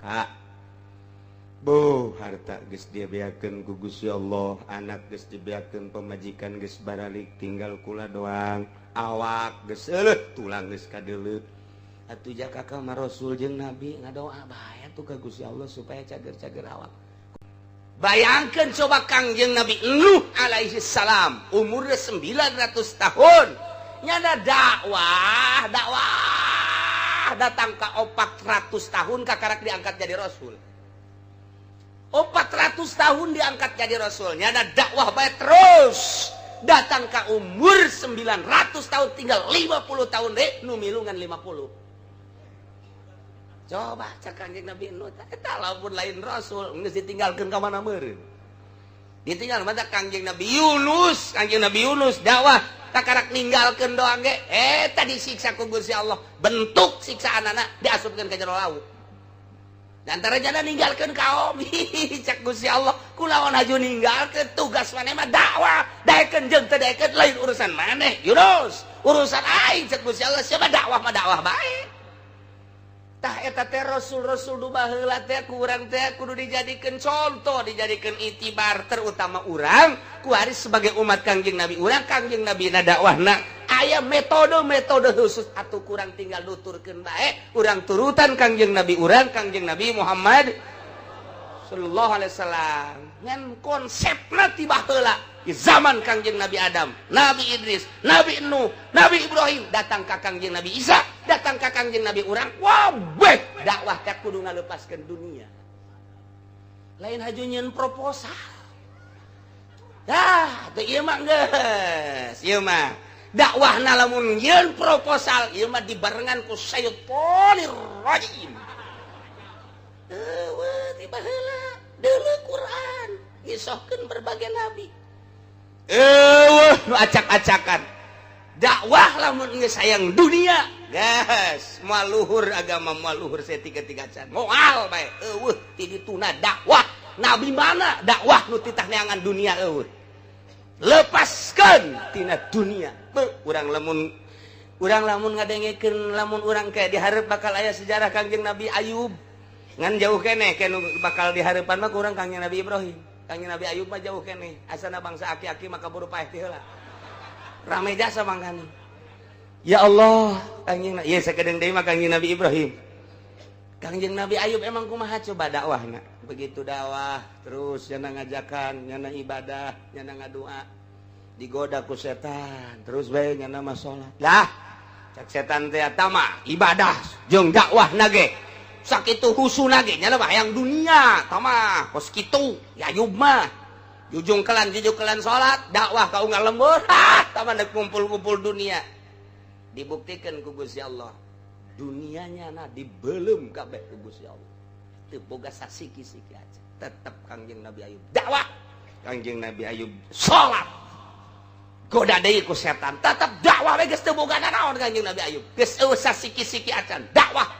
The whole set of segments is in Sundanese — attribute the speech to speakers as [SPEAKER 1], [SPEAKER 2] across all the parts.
[SPEAKER 1] Saha? Bu, harta geus dibeakeun ku Gusti Allah, anak geus dibeakeun, pamajikan geus baralik, tinggal kula doang. Awak geus euleuh, tulang geus kadeuleuh. Atuh jaka ka Rasul jeung Nabi ngadoa bae atuh ka Gusti Allah supaya cager-cager awak. Bayangkan coba, Kangjeng Nabi Nuh alaihi salam umurnya 900 tahun, nyana dakwah dakwah, datang ke 400 tahun kakarak diangkat jadi rasul. 400 tahun diangkat jadi rasul, nyana dakwah baik terus, datang ke umur 900 tahun, tinggal 50 tahun deh, nu milungan 50. Coba cek Kanjeng Nabi Nuh eta, lamun lain rasul geus ditinggalkeun ka mana meureun, ditinggal mata. Kangjeng Nabi Yunus, Kangjeng Nabi Yunus dakwah, kakarak ninggalkeun doang ge eta disiksa ku Gusti Allah. Bentuk siksaan anak diasupkeun ka jero laut. Antara jana ninggalkeun kaum, cek Gusti Allah, kulawan haju ninggalkeun, tugas maneh mah dakwah, daekeun jeung teu daekeun lain urusan maneh, Yunus, urusan aing. Cek Gusti Allah, siapa dakwah mah dakwah bae. Tah, eta teh rasul-rasul du baheula teh ku urang teh kudu dijadikeun contoh, dijadikeun itibar, terutama urang kuari sebagai umat Kangjeng Nabi urang. Kangjeng Nabi na dakwahna aya metode-metode khusus, atuh kurang tinggal nuturkeun bae, urang turutan Kangjeng Nabi urang, Kangjeng Nabi Muhammad sallallahu alaihi wasallam. Ngan konsepna ti baheula di zaman Kangjeng Nabi Adam, Nabi Idris, Nabi Nuh, Nabi Ibrahim, datang ka Kangjeng Nabi Isa, datang ka Kangjeng Nabi urang, wabeh dakwah teh kudu ngalepaskeun dunia, lain haju nyieun proposal. Dah teu, ieu mah geus, ieu mah dakwahna lamun nyieun proposal, ieu mah dibarengan ku syaitonir rajim. Eueuh, ti baheula deuleu Quran ngisohkeun berbagai nabi, eueuh nu acak-acakan dakwah. Lamun geus sayang dunia, gas moal luhur agama, moal luhur saeutik-eutik acan, moal bae. Eueuh ti dituna dakwah nabi mana dakwah nu titah neangan dunia. Eueuh, lepaskan tina dunia. Beuh, urang lamun, urang lamun ngadengekeun, lamun urang kayak dihareup bakal aya sejarah Kangjeng Nabi Ayub, ngan jauh keneh. Ken bakal dihareupan mah kurang Kangjeng Nabi Ibrahim. Kangjeng Nabi Ayub mah jauh keneh, asana bangsa aki-aki maka buru paeh ti heula, rame jasa mangkani. Ya Allah, Kangjeng, ieu sakedeung deui mah Kangjeng Nabi Ibrahim. Kangjeng Nabi Ayub emang kumaha coba dakwahna? Begitu dakwah terus, nyana ngajakan, nyana ibadah, nyana ngadua, digoda ku setan terus bae. Nyana mah salat lah, cek setan teh, tama ibadah jeung dakwah nage sakitu husuna ge, nyana mah hayang dunia. Tama kos kitu ya Ayub mah, jujung kelan jujung kelan salat, dakwah ka unggal lembur, ha tama dek kumpul-kumpul dunia. Dibuktikan ku Gusti Allah, dunianya na dibelum kabeh ku Gusti Allah, teu boga sasiki-siki aja. Tetep Kangjeng Nabi Ayub dakwah, Kangjeng Nabi Ayub salat, goda deui ku setan, tetep dakwah we. Geus teu boga naon Kangjeng Nabi Ayub, geus eueuh sasiki-siki acan, dakwah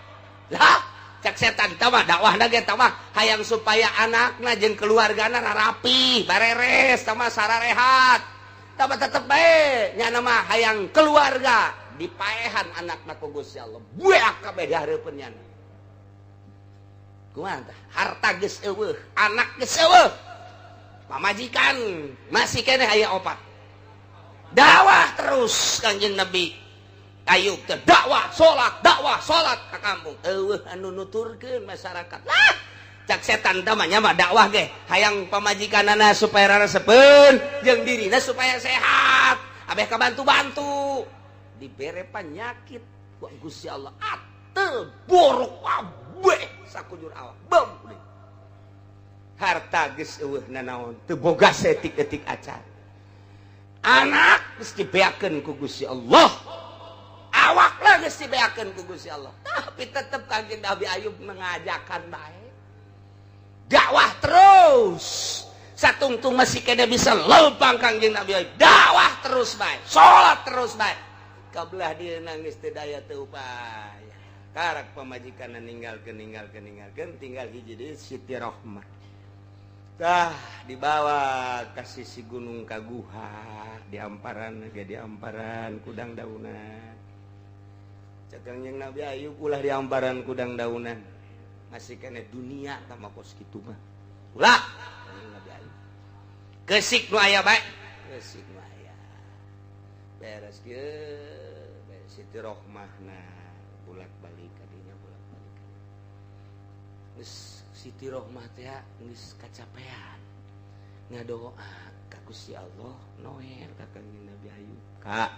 [SPEAKER 1] lah. Cek setan, tama dakwah ge tama hayang supaya anakna jeung keluargana rapi bareres, tama sararehat, tama tetep bae nyana mah hayang keluarga. Dipaehan anakna ku Gusti Allah, bueak kabeh dihareupeun nyana. Kumaha tah? Harta geus eueuh, anak geus eueuh, pamajikan masih keneh aya opat, dakwah terus Kanjeng Nabi Ayub teh, dakwah salat, dakwah salat ka kampung, eueuh anu nuturkeun masyarakat lah. Cak setan, tamanya mah dakwah ge hayang pamajikanana supaya raresepeun jeung dirina supaya sehat, abeh kabantu-bantu. Dibere penyakit ku Gusti Allah, atel borok kabeh sakujur awak. Bem, harta geus eueuh nanaon, teu boga saeutik-eutik acan, anak geus dibeakeun ku Gusti Allah, awak lah geus dibeakeun ku Gusti Allah, tapi tetep Kanjeng Nabi Ayub mengajakan baik, dakwah terus. Satungtung masih kena bisa lempang, Kanjeng Nabi Ayub dakwah terus baik, salat terus baik. Kabelah dia nangis teu daya teu upaya, karak pamajikan ninggalkeun, ninggalkeun, ninggalkeun, tinggal hiji deui, Siti Rohmah. Tah, dibawa ka sisi gunung, ka guha di amparan ge, di amparan kudang daunan. Cek Kangjeng Nabi Ayub, ulah di amparan kudang daunan. Masih kene dunia tambah kos kitu mah. Ulah Nabi Ayub. Kesik nu aya bae. Kesik nu aya. Beres kieu Siti Rohmahna bolak-balik kadinya bolak-balik. Geus Siti Rohmah teh geus kacapean. Ngadoa ka Gusti Allah noel ka Kangjeng Nabi Ayub. Ka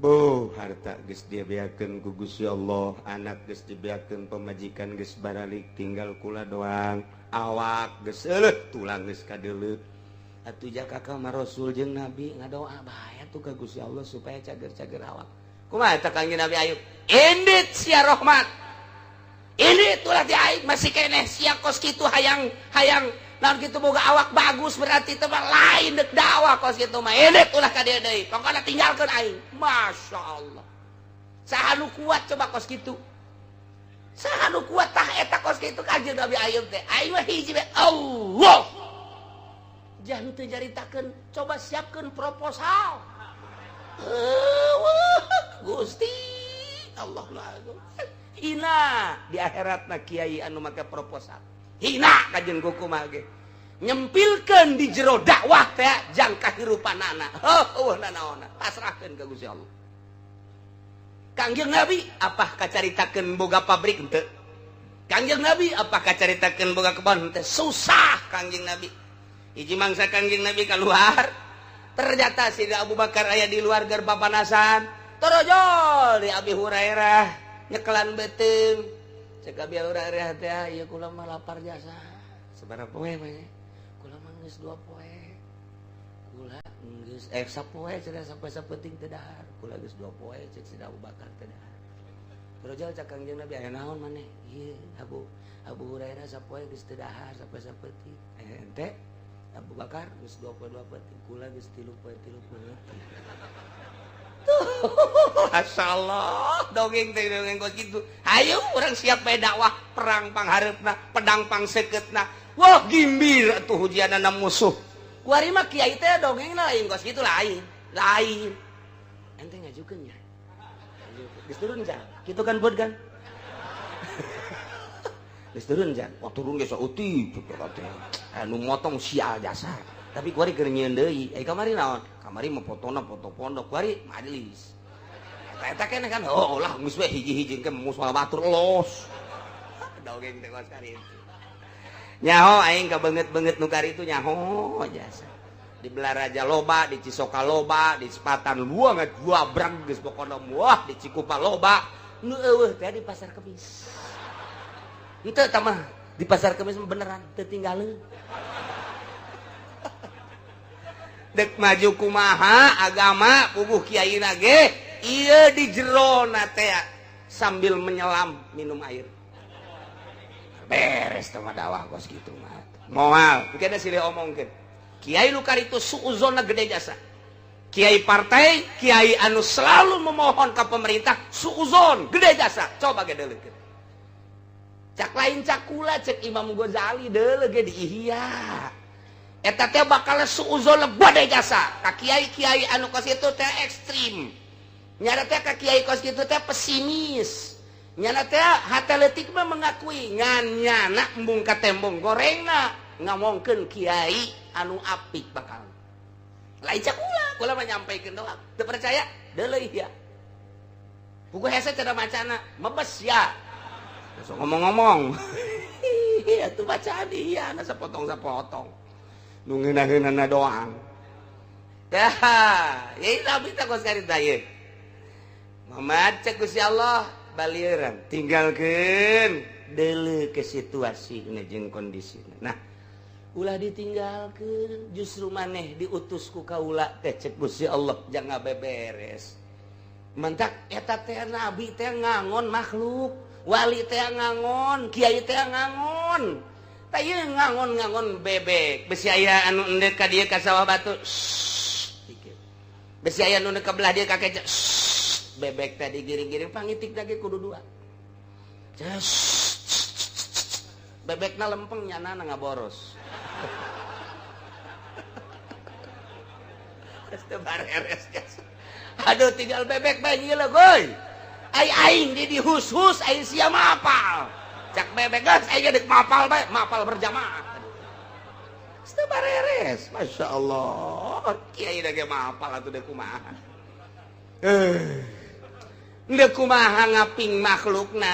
[SPEAKER 1] Bu harta geus dibeakeun ku Gusti Allah, anak geus dibeakeun, pamajikan geus baralik, tinggal kula doang, awak geus euleuh, tulang geus kadeuleuh. Atuh jaka ka Rasul jeung Nabi ngadoa bae atuh ka Gusti Allah supaya cager-cager awak. Kumaha eta Kangjeng Nabi Ayub? Indit sia Rahmat. Indit ulah di aing masih keneh sia kos kitu hayang hayang lamun kitu boga awak bagus berarti teh lain dek dakwah kos kitu mah. Indit ulah ka dieu deui. Pokona tinggalkeun aing. Masya Allah. Saha nu kuat coba kos kitu? Saha nu kuat tah eta kos kitu Kangjeng Nabi Ayub teh? Aing mah hiji bae Allah. Jangan teu nyaritakeun, coba siapkeun proposal. Gusti Allah lagu. Hina di akhiratna kiai anu make proposal. Hina kajeun kumaha ge. Nyempilkeun di jero dakwah teh jang kahirupanana. Heuh nanaonna, pasrahkeun ka Gusti Allah. Kangjeng Nabi apa kacaritakeun boga pabrik henteu? Kangjeng Nabi apa kacaritakeun boga kebon henteu? Susah Kangjeng Nabi. Hiji mangsa Kangjeng Nabi keluar, ternyata Sidina Abu Bakar aya di luar keur papanasan. Torojol di Abi Hurairah nyekelan beuteung. Cek Abi Hurairah teh, ieu kula mah lapar jasa. Sabaraha poe mah? Kula mah geus 2 poe. Kula geus sapoe cenah sapoe sapeuting teu dahar. Kula geus 2 poe cek Sidina Abu Bakar teu dahar. Torojol cek Kangjeng Nabi aya naon maneh? Ieu Abu Hurairah sapoe geus teu dahar sapoe sapeuting. Ente Abu Bakar geus 2 poe 2 peuting, kula geus 3 poe 3 peuting. Tuh, masyaallah, dongeng teh dongeng kos kitu. Hayu urang siap bae dakwah perang panghareupna, pedang pangsekeutna. Wah, gimbir atuh hujianana musuh. Kuari mah kiai teh dongengna lain kos kitu lain. Lain. Ente ngajukeun nya. Geus turun jan. Kitu kan buat kan? Geus turun jan. Wah turun ge saeutik kitu teh. Anu motong sial jasa. Tapi kuari keur nyieun deui. Kamari naon? Kamari mah fotona foto pondok, kuari majelis. Eta keneh kan oh lah geus we hiji-hiji ke musola batur los. Dongeng teh kos kari itu. Nyaho aing ka beungeut-beungeut nu kari itu nyaho jasa. Di Belaraja loba, di Cisoka loba, di Sepatan luang dua brang geus pokona wah di Cikupa loba. Nu eueuh teh di Pasar Kemis. Henteu tah mah di Pasar Kemis beneran teu tinggaleun. Dek maju kumaha agama puguh kiai nage ieu di jerona teh sambil menyelam minum air. Beres teh mah dakwah kos kitu mah. Moal, engke silih omongkeun. Kiai nu karitu suuzonna gede jasa. Kiai partai, kiai anu selalu memohon ka pemerintah suuzon gede jasa. Coba ge deuleukeun. Cak lain cak kula cek Imam Ghazali deuleu ge di Ihya. Eta teh bakal suuzon gede jasa. Ka kiai-kiai anu kos kitu teh ekstrim. Nyana teh ka kiai kos kitu teh pesimis. Nyana teh hate leutik mah mengakui ngan nyana embung ka tembong gorengna ngomongkeun kiai anu apik bakal. Lain cak kula, kula mah nyampaikeun doang. Teu percaya? Deuleu Ihya. Buku hese cara macana, mebes ya. Langsung ngomong-ngomong. Atuh bacaan Ihya na sapotong-sapotong. Nu ngeunah-ngeunahna doang. Dah, ieu tapi teh kos karita ieu. Muhammad cek Gusti Allah balieuran, tinggalkeun deuleu ke situasi jeung kondisina. Nah, ulah ditinggalkeun, justru maneh diutus ku kaula teh cek Gusti Allah jangan beberes. Mantak eta teh nabi teh ngangon makhluk, wali teh ngangon, kiai teh ngangon. Tah ieu ngangon-ngangon bebek, besi aya anu endek ka dieu ka sawah batu. Dikit. Besi aya anu ka belah dieu ka keca. Bebek tadi giring-giring pangitik lagi kudu dua. Bebekna lempeng nyana ngaboros. Aduh tinggal bebek bae nyieun goy. Ai aing di dihus-hus aing sia mah apal. Cak Cek bebek geus aing deuk mapal bae, mapal berjamaah. Teu bareres, Masya Allah. Kiai da ge mapal atuh deuk kumaha. Deuk kumaha ngaping makhlukna.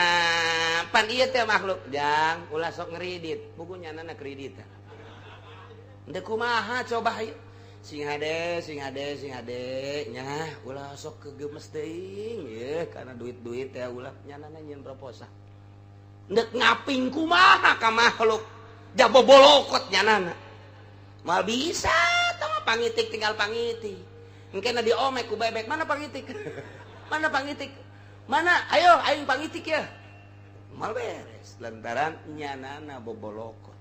[SPEAKER 1] Pan ieu teh makhluk jang ulah sok ngeridit, buku nyanana kredit. Deuk kumaha coba hayu. Sing hade, sing hade, sing hade nya ulah sok kegemes teuing ye karena duit-duit teh ulah nyanana nyieun proposal. Deuk ngaping kumaha ka makhluk jabobolokot nyanana. Mal bisa tong pangitik tinggal pangitik. Engke diomek ku bebek, mana pangitik? Mana pangitik? Mana? Ayo aing pangitik ya. Mal beres lantaran nyanana bobolokot.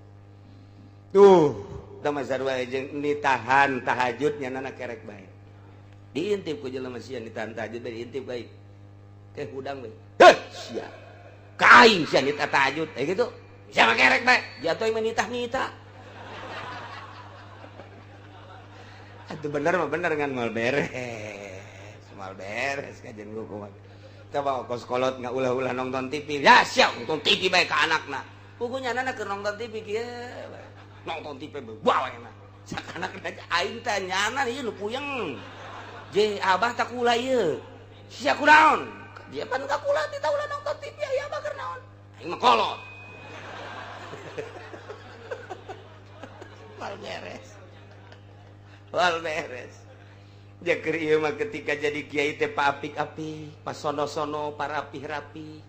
[SPEAKER 1] Tuh, da sarua jeung ditahan tahajud nyanana kerek bae. Diintip ku jelema sia ditahan tahajud bae diintip bae. Teh hudang bae. Heh, sia. Ka aing sia nitah tahajud eh gitu. Sia mah kerek bae, jatuh mah nitah-nitah. Atuh bener mah bener ngan mal beres. Mal beres kajian gua kumaha. Coba kos kolot nggak ulah-ulah nonton TV. Ya siap nonton TV bae ka anakna. Pugunya anakna keur nonton TV kieu. Nonton TV bae enak. Sakanakna aing teh nyana ieu nu puyeng. Je abah tak kula ieu. Sia kunaon? Dia pan ka kula teh ulah nonton TV aya abah keur naon? Aing mah kolot. Mal beres. Wal beres. Jaker ieu mah ketika jadi kiai teh paapik-apik, pasono-sono, parapih-rapi.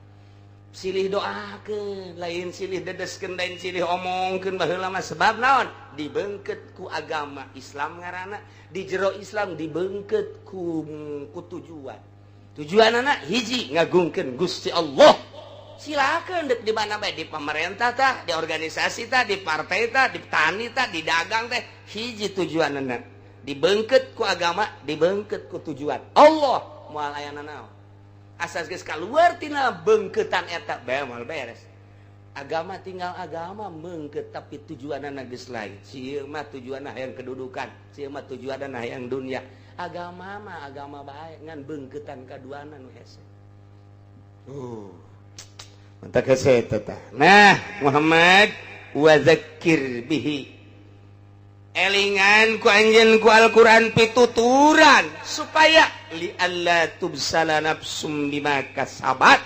[SPEAKER 1] Silih doakeun, lain silih dedeskeun, lain silih omongkeun baheula mah sebab naon? Dibeungkeut ku agama Islam ngaranna, di jero Islam dibeungkeut ku tujuan. Tujuanana hiji ngagungkeun Gusti Allah. Silakan dek di mana bae, di pemerintah tah, di organisasi tah, di partai tah, di tani tah, di dagang teh, hiji tujuanana. Dibeungkeut ku agama, dibeungkeut ku tujuan Allah. Moal aya nanaon. Asas geus kaluar tina beungkeutan eta bae moal beres. Agama tinggal agama beungkeut tapi tujuanana geus lain. Sieun mah tujuanna hayang kedudukan, sieun mah tujuanana hayang dunia. Agama mah agama bae ngan beungkeutan kaduana nu hese. Mantap hese eta tah. Nah, Muhammad wa zakkir bihi. Elingan ku anjeun ku Al-Qur'an pituturan supaya li alla tubsala nafsum bima kasabat,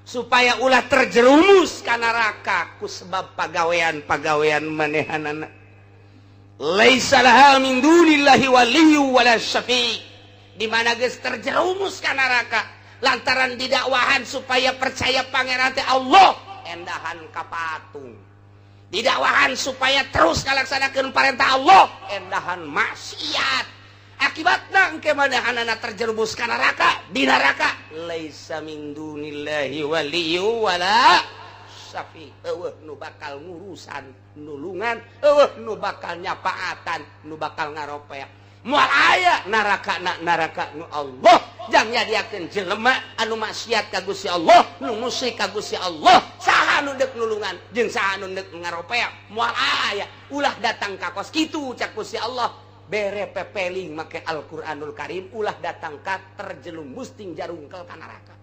[SPEAKER 1] supaya ulah terjerumus ka neraka ku sebab pagawean-pagawean manehanana. Laisa laha min dunillahi waliyyu wala syafi'. Di mana geus terjerumus ka neraka lantaran didakwahan supaya percaya pangeran teh Allah, endahan ka patung. Didakwahan supaya terus ngalaksanakeun perintah Allah, endahan maksiat. Akibatna engke manehanana terjerumus ka neraka, di neraka laisa min dunillahi waliyyu wala syafi'. Eueuh nu bakal ngurusan nulungan, eueuh nu bakal nyapaatan, nu bakal ngaropeak. Moal aya neraka na neraka nu Allah. Jang nyadiakeun jelema anu maksiat ka Gusti Allah, nu musyrik ka Gusti Allah, saha nu deuk nulungan jeung saha nu deuk ngaropeak, moal aya. Ulah datang ka kos kitu cak Gusti Allah, bere pepeling make Al-Qur'anul Karim, ulah datang ka terjerumus ting jarungkel ka neraka.